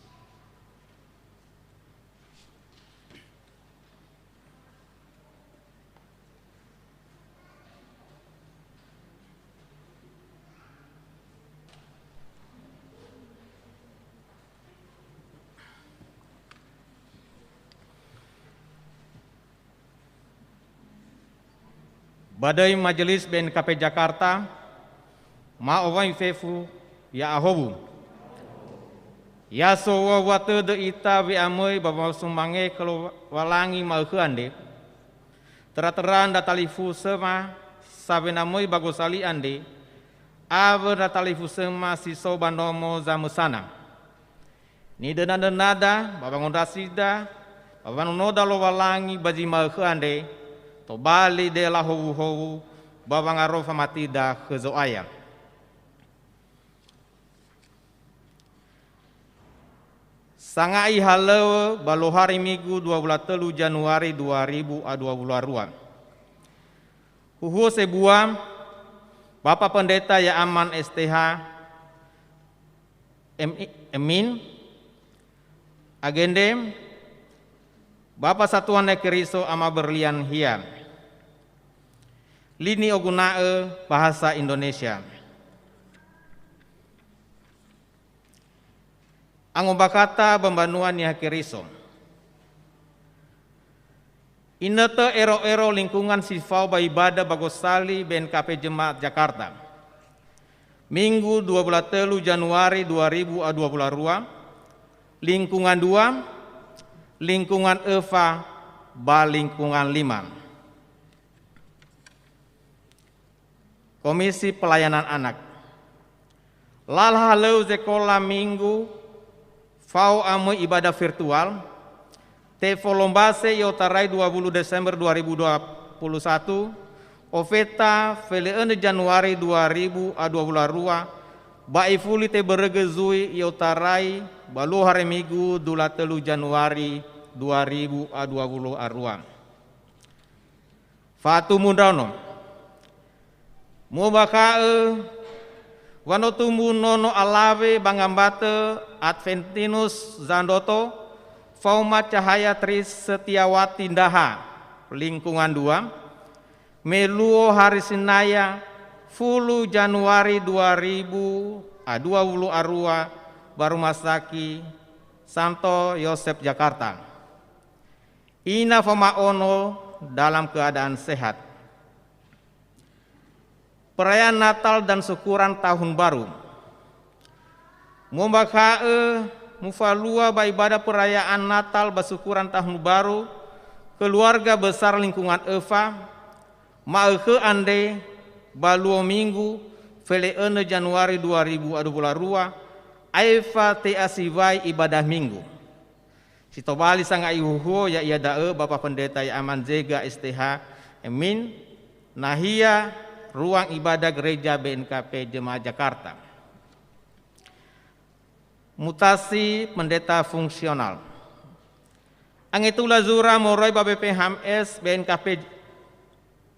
Ba döi Majelis B N K P Jakarta, ma owai fefu ya'ahowu. Ya sowua-wua tödö ita we'amöi ba wasumange khö Lowalangi ma'ökhö andre, töra-töra ndra talifusöma sawena möi ba gosali andre, awö ndra talifusöma si so ba nomo zamösana. Nidöna-dönada ba wangondrasida ba wanonoda Lowalangi ba zi ma'ökhö andre, tobali döi lahowu-howu ba wangarou famatida khö Zo'aya. Sanga'i halöŵö ba luo hari Migu dua wulu a tölu Januari dua ribu a dua wulu a rua. Huhuo sebua, Bapa Pendeta Ya'aman S T H, M I, Emin, Agende, Bapa Satuan Keriso Ama Berlian Hia. Lini oguna'ö bahasa Indonesia. Angombakata ba mbanua Niha Keriso. Inötö ero-ero lingkungan si fao ba ibada ba gosali B N K P Jemaat Jakarta. Minggu dua wulu a tölu Januari dua ribu a dua wulu a rua, lingkungan dua, lingkungan öfa, ba lingkungan lima. Komisi Pelayanan Anak. Lala halöŵö zekola Minggu fao amöi ibadah virtual, tefolombase i'otarai dua wulu Desember dua ribu dua puluh satu, ofeta felö'önö Januari dua ribu a dua wulu a rua, ba ifuli tebörögö zui i'otarai ba luo hari Migu dua wulu a tölu Januari dua ribu a dua wulu a rua. Fa'atumbu ndraono. Mu'ombakha'ö wa no tumbu nono alawe ba ngambatö Adventinus Zandroto, faoma Cahaya Trisetiawati Ndaha, lingkungan dua, me luo hari Sinaya, fulu Januari dua ribu dua puluh arua, ba Rumah Sakit Santo Yosef Jakarta. Ina fama'ono dalam keadaan sehat. Perayaan Natal dan Syukuran Tahun Baru. Mu'ombakha'ö mufalua ba ibadah perayaan Natal ba Syukuran Tahun Baru keluarga besar lingkungan Öfa, ma'ökhö andre ba luo Minggu, fele önö Januari dua ribu dua puluh arua, aefa te'a siwai ibadah Minggu. Si tobali sanga'i huhuo ya'ia da'ö Bapak Pendeta Ya'aman Zega S T H, Emin, nahia ruang ibadah Gereja B N K P Jemaat Jakarta. Mutasi pendeta fungsional. Angetula zura moroi ba B P H M S B N K P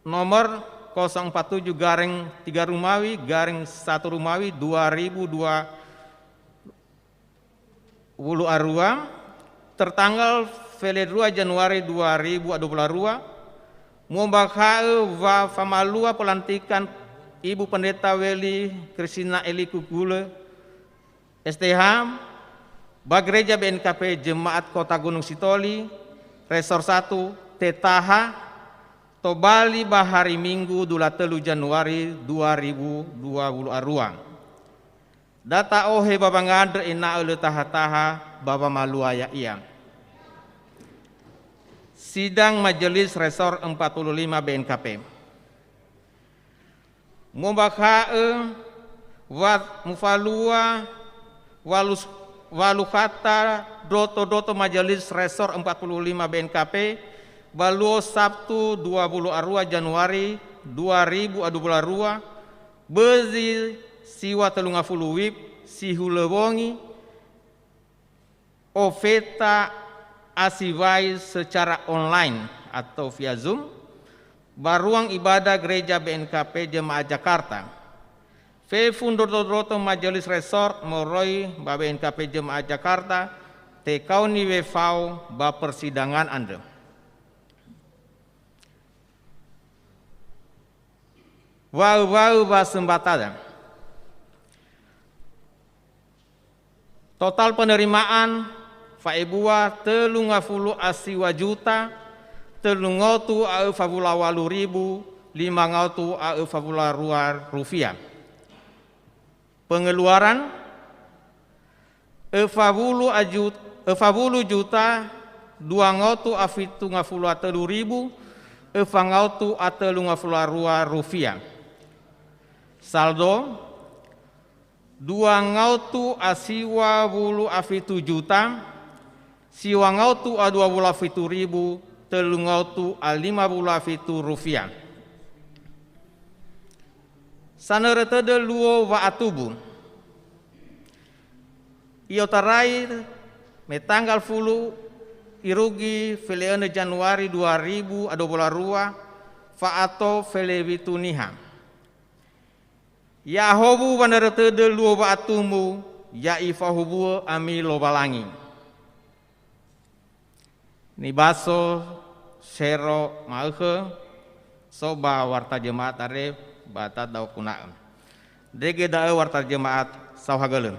nomor kosong empat tujuh garing tiga Rumawi garing satu Rumawi dua ribu dua puluh arua, tertanggal fele dua Januari dua ribu dua puluh arua, mu'ombakha'ö wa famalua pelantikan Ibu Pendeta Weli Kristina Eli Kukule, S T H, ba Gereja B N K P Jemaat Kota Gunung Sitoli, Resor satu, tetaha, tobali ba hari Minggu dua puluh telu Januari dua ribu dua puluh arua. Da ta'ohe ba wangandrö ena'ö lö taha-taha ba wamalua ya'ia. Sidang Majelis Resor empat puluh lima B N K P. Mu'ombakha'ö wa mufalua walus-, walu khata ndroto-ndroto Majelis Resor empat puluh lima B N K P, ba luo Sabtu dua puluh arua Januari dua ribu dua puluh arua, bözi siwa tellu ngafulu WIB si hulö wongi, ofeta asiwai secara online atau via Zoom, ba ruang ibadah Gereja B N K P Jemaat Jakarta. Fefu ndroto-ndroto Majelis Resort moroi ba B N K P Jemaat Jakarta, tekaoni wefao ba persidangan andrö. Wa'ö-wa'ö wa sembatadan. Total penerimaan fa'ebua tellu ngafulu a siwa juta, tellu ngaotu a öfa wulu a walu ribu, lima ngaotu a öfa wulu a rua rufiah. Pengeluaran, öfa wulu a jut-, öfa wulu juta, dua ngaotu a fitu ngafulu a tölu ribu, öfa ngaotu a tölu ngafulu a rua rufiah. Saldo, dua ngaotu a siwa wulu a fitu juta, siwa ngaotu a dua wulu a fitu ribu, tölu ngaotu a lima wulu a fitu rufiah. Sanörö tödö luo wa'atubu. I'otarai me tanggal fulu irugi fele'önö Januari dua ribu a dua puluh rua, fa'ato felewitu niha. Ya'ahowu wanörö tödö luo wa'atubu, ya ifahowu'ö ami Lowalangi. Nibaso sero ma'ökhö, so ba warta jemaat andre ba tadao kuna'ö. Dege da'ö warta jemaat saohagölö.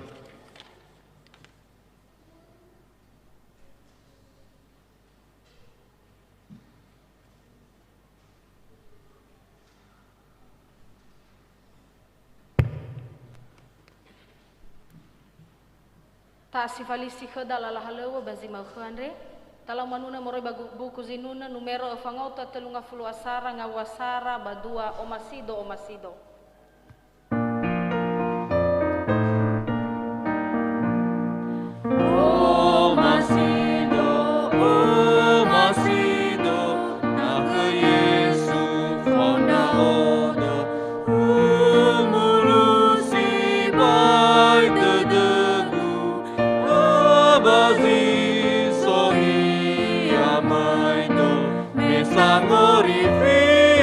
Ta'asifalisi khöda lala halöŵö ba zi ma'ökhö andre. Talau manunö moroi ba gu-, buku zinunö numero öfa ngaotu a tölu ngafulu a sara ngawua sara ba dua Omasido, Omasido. Omasido, Omasido, na khö Yesu fao ndra'odo, umulu sibai dödögu, ba zi so hi'amaido, me sangorifi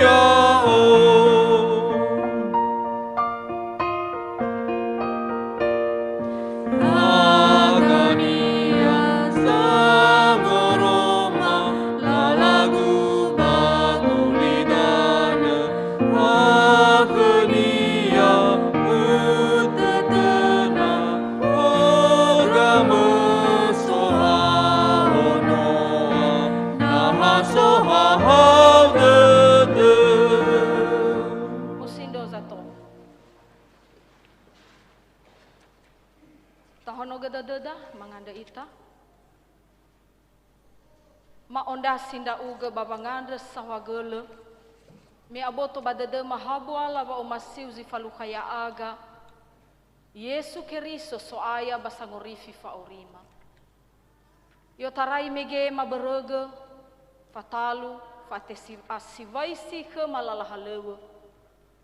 Dödöda, mangandrö ita. Ma'ondrasi ndra'ugö ba wangandrö saohagölö, me aboto ba dödöma ha buala wa'omasiu zi falukha ya'aga, Yesu Keriso So'aya ba Sangorifi fa'aurima. I'otarai mege mabörögö, fatalu, fa'atesi-, asiwaisi khöma lala halöŵö,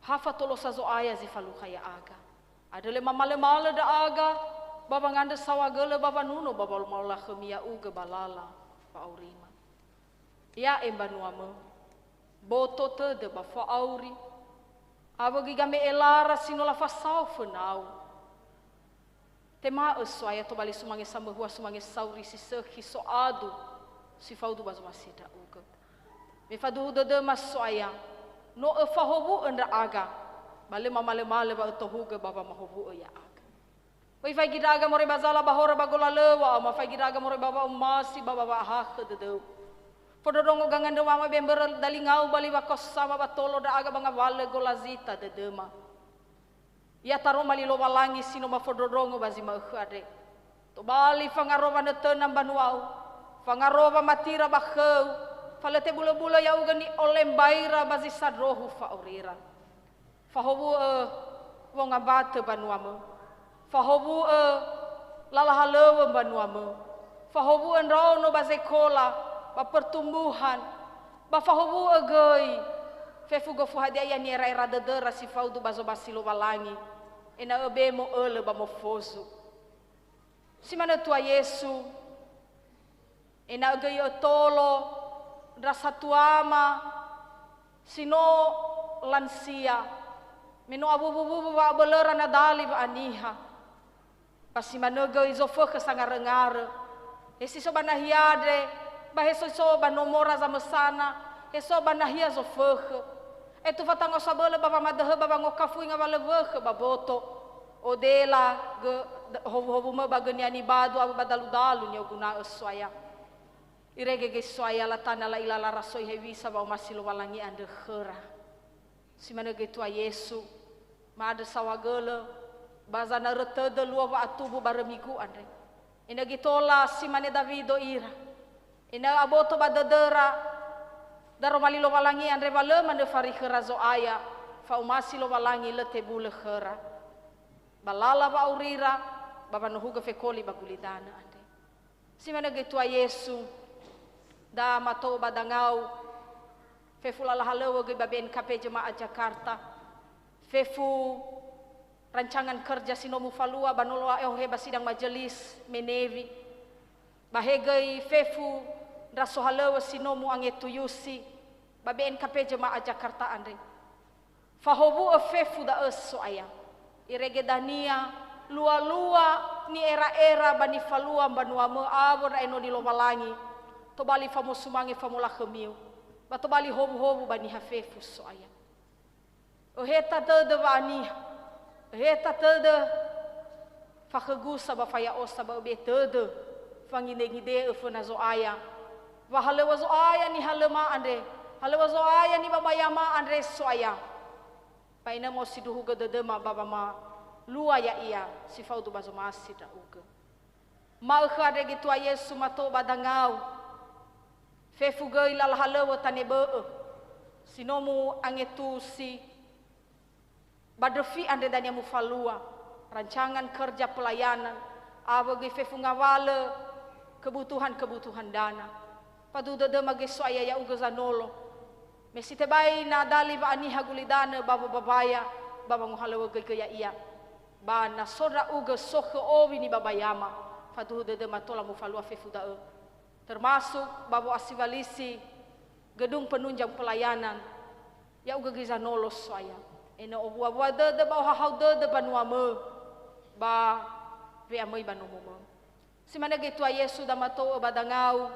ha fatolosa Zo'aya zi falukha ya'aga. Andrö lö mamalömalö ndra'aga ba wangandrö saohagölö ba wanuno ba wa'oma'ola khömi ya'ugö ba lala fa'aurima. Ya'e mbanuamö, boto tödö ba fa'auri, awö göi game'e lara si no lafasao fönau. Tema'ö So'aya tobali sumange samöhua, sumange sauri si sökhi so'adu si faudu ba zomasi ndra'ugö. Me faduhu dödöma So'aya, no öfahowu'ö ndra'aga, ba lö mamalömalö wa ötohugö ba wamahowu'ö ya'aga. Öifaigi ndra'aga moroi ba zala ba horö ba golalöŵa, ama faigi ndra'aga moroi ba wa'omasi ba, ba wa'ahakhö dödöu. Fondrondrongo gangandröŵa, ama be mbörö dalingau ba liŵa kosama ba tolo ndra'aga ba ngawalö golazita dödöma. Ya taroma li Lowalangi si no mafondrondrongo ba zi ma'ökhö andre. Tobali fangarowa nötöna mbanuau, fangarowa matira ba khöu, fa lö tebulöbulö ya'ugö ni'olembaira ba zi sandrohu fa'aurira. Fahowu'ö wongambatö mbanuamö. Fahowu'ö lala halöŵö mbanuamö. Fahowu'ö ndraono ba zekola, ba pertumbuhan, ba fahowu'ö göi fefu gofu hadia ia ni'era'era dödöra si faudu ba zomasi Lowalangi, ena'ö be mo'ölö ba mofozu. Si manö Tua Yesu, ena'ö göi ötolo ndra satuama si no lansia, me no awuwuwuwu wa'abölöra nadali wa'aniha. Ba si manö göi zofökhö sangaröngarö. He si so ba nahia andre, ba he so, so ba nomora zamösana, he so ba nahia zofökhö. Etu fatango sabölö ba wamadöhö ba wangokafui ngawalö wökhö ba boto. Odela gö, d-, howuhowumö ba gönia nibadu awö ba daludalu ni'oguna'ö So'aya. Irege göi So'aya latana la'ila larasoi hewisa wa'omasi Lowalangi andrö khöra. Si manö göi Tua Yesu, ma'andrö saohagölö, ba zanarö tödö luo wa'atubu barö migu andre. Ena'ö göi tola si mane Dawido ira. Ena'ö aboto ba dödöra, daroma li Lowalangi andre wa lö manö farikhöra Zo'aya, fa'omasi Lowalangi lö tebulö khöra. Ba lala wa'aurira, ba wanohugö fekoli ba gulidanö andre. Si manö göi Tua Yesu, da mato'ö ba dangau, fefu lala halöŵö göi ba B N K P Jemaat Jakarta, fefu rancangan kerja si no mufalua ba no lo'aeohe ba sidang majelis menewi, ba he göi fefu ndra sohalöŵö si no mu'angetuyusi ba B N K P Jemaat Jakarta andre. Fahowu'ö fefu da'ö So'aya. Irege dania, lualua ni'era'era ba nifalua mbanuamö awö ndra enoni Lowalangi, tobali famosumange famolakhömiu, ba tobali howuhowu ba niha fefu So'aya. Öheta tödö wa'aniha, öheta tödö fakhögusa ba faya'osa ba öbe tödö fangidengide'ö föna Zo'aya. Wa halöŵö Zo'aya nihalöma andre, halöŵö Zo'aya nibabayama andre So'aya. Ba ena'ö mo sindruhugö dödöma ba wamalua ya'ia si faudu ba zomasi ndra'ugö. Ma'ökhö andre göi Tua Yesu mato'ö ba dangau. Fefu göi lala halöŵö tane bö'ö. Si no mu'angetusi. Ba ndröfi andre dania mufalua, rancangan kerja pelayanan, awö göi fefu ngawalö kebutuhan-kebutuhan dana. Faduhu dödöma göi So'aya ya'ugö zanolo. Me si tebai na dali wa'aniha gulidanö ba wobabaya, ba wangohalöŵö göi-göi ya'ia. Ba na so ndra'ugö sokhö owi nibabayama, faduhu dödöma tola mufalua fefu da'ö. Termasuk ba wo'asiwalisi gedung penunjang pelayanan, ya'ugö göi zanolo So'aya. Ena'ö owuawua dödö ba ohahau dödö banuamö, ba we'amöi ba nomomö. Si manö göi Tua Yesu da mato'ö ba dangau.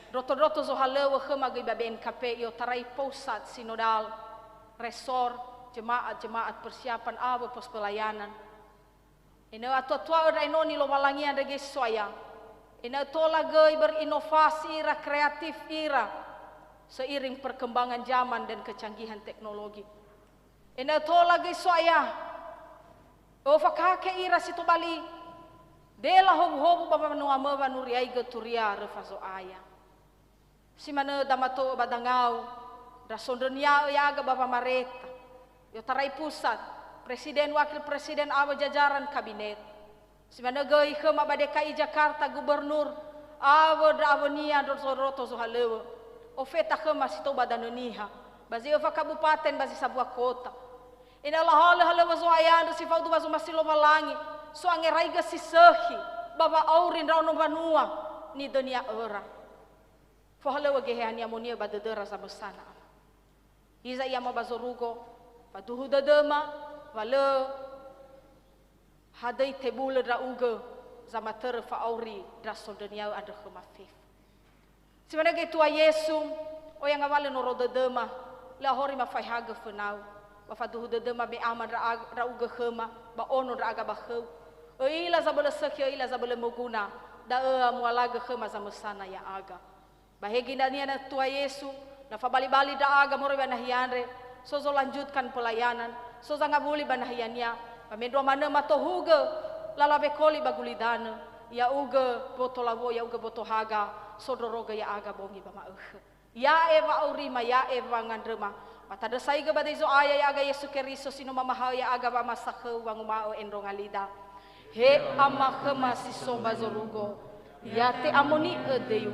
Ndroto-ndroto zohalöŵö khöma göi ba B N K P i'otarai Pusat Sinodal, Resor, Jemaat-jemaat Persiapan awö Pos Pelayanan. Ena'ö atuatua'ö ndra enoni Lowalangi andre göi So'aya. Ena'ö tola göi berinovasi ira, kreatif ira, seiring perkembangan zaman dan kecanggihan teknologi. Ena'ö tola göi So'aya Öfakake ira si tobali dela howuhowu ba wanuamö wanuriaigö turia röfa Zo'aya. Si manö damato'ö ba dangau, ndra sondrönia'ö ya'aga ba wamareta, i'otarai pusat, presiden, wakil presiden, awö jajaran kabinet. Si manö göi khöma ba D K I Jakarta, gubernur, awö ndra awönia ndro zoroto zohalöŵö. Ofeta khöma si tou ba danö niha, ba zi öfa kabupaten, ba zi sambua kota. Ena'ö lahalö halöŵö Zo'aya andrö si faudu wazumasi Lowalangi, so angeraigö si sökhi ba wa'auri ndraono mbanua nidönia'öra. Fohalöŵö Geheha Ni'amoni'ö ba dödöra zamösana, Ama. Hiza Ia, Ama, ba zorugo, faduhu dödöma, wa lö hadöi tebulö ndra'ugö zamatörö fa'auri ndra sondrönia'ö andrö khöma fefu. Si manö göi Tua Yesu, oya ngawalö noro dödöma, lö ahori mafaehagö fönau, ba faduhu dödöma me Ama ndra'a-, ndra'ugö khöma, ba Ono ndra'aga ba khöu. Ö'ila zabölö sökhi, ö'ila zabölö moguna, da'ö mualagö khöma zamösana ya'aga. Ba he ginania na Tua Yesu, na fabali-bali ndra'aga moroi ba nahia andre, so zolanjutkan pelayanan, so zangawuli ba nahiania, ba mendrua manö matohugö lala wekoli ba gulidanö, ya'ugö boto lawo, ya'ugö boto haga, sondrorogö ya'aga bongi ba ma'ökhö. Ya'e wa'aurima, ya'e wangandröma, ba tandrösaigö ba döi Zo'aya ya'aga Yesu Keriso si no mamahaö ya'aga wamasakhöu wanguma'ö endronga lida. He Ama khöma si so ba zorugo, ya te'amoni'ö döiu,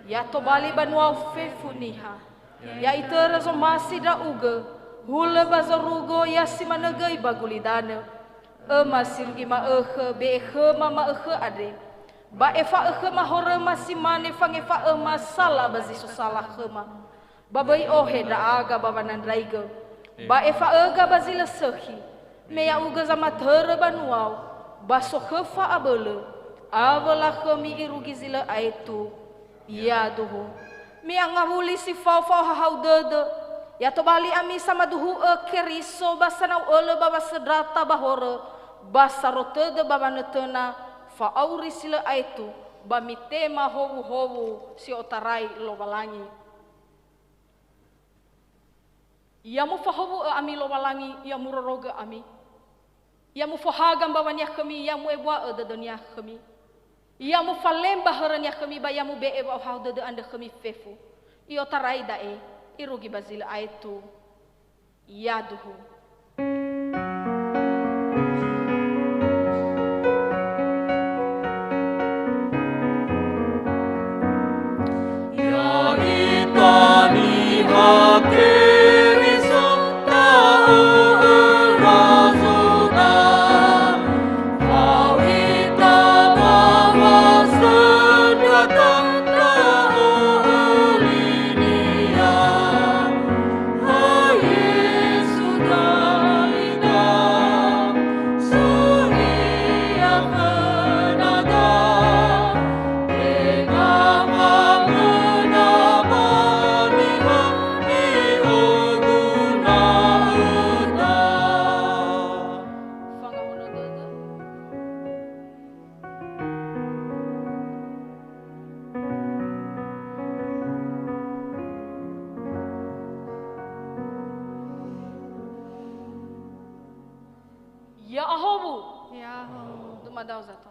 ya tobali banuau fefu niha, ya itörö zomasi ndra'ugö, hulö ba zorugo ya si manö göi ba gulidanö. Öma si rugi ma'ökhö, be'e khöma ma'ökhö andre, ba efa'ö khöma horöma si mane fangefa'öma sala ba zi so sala khöma. Ba böi ohe ndra'aga ba wanandraigö, ba efa'öga ba zi lö sökhi, me ya'ugö zamatörö banuau, ba sokhö fa'abölö, awö lakhömi irugi zi lö aetu. Yaduhu. Me angawuli si fao fa'ohahau dödö, ya tobali ami samaduhu'ö Keriso ba sanau ölö ba wasöndrata ba horö, ba saro tödö ba wanötöna, fa'auri si lö aetu, ba mitema howuhowu si otarai Lowalangi. Ya mufahowu'ö ami Lowalangi, ya murorogö ami. Ya mufohaga mbawania khömi, ya mu'ebua'ö dödönia khömi. Ya mufalemba hörönia khömi, ba ya mube'e wa'ohahau dödö andrö khömi fefu. I'otarai da'e, irugi ba zi lö aetu. Yaduhu. Ya'ita niha Keriso ta'ö razoda, fao ita ba wasöndra ta'ö linia. Ha Yesu dalida, soria fönada, tenga wamöna ba niha ni'oguna'öda. Fangahono dödö. Ya'ahowu. Ya'ahowu. Dumadao zato.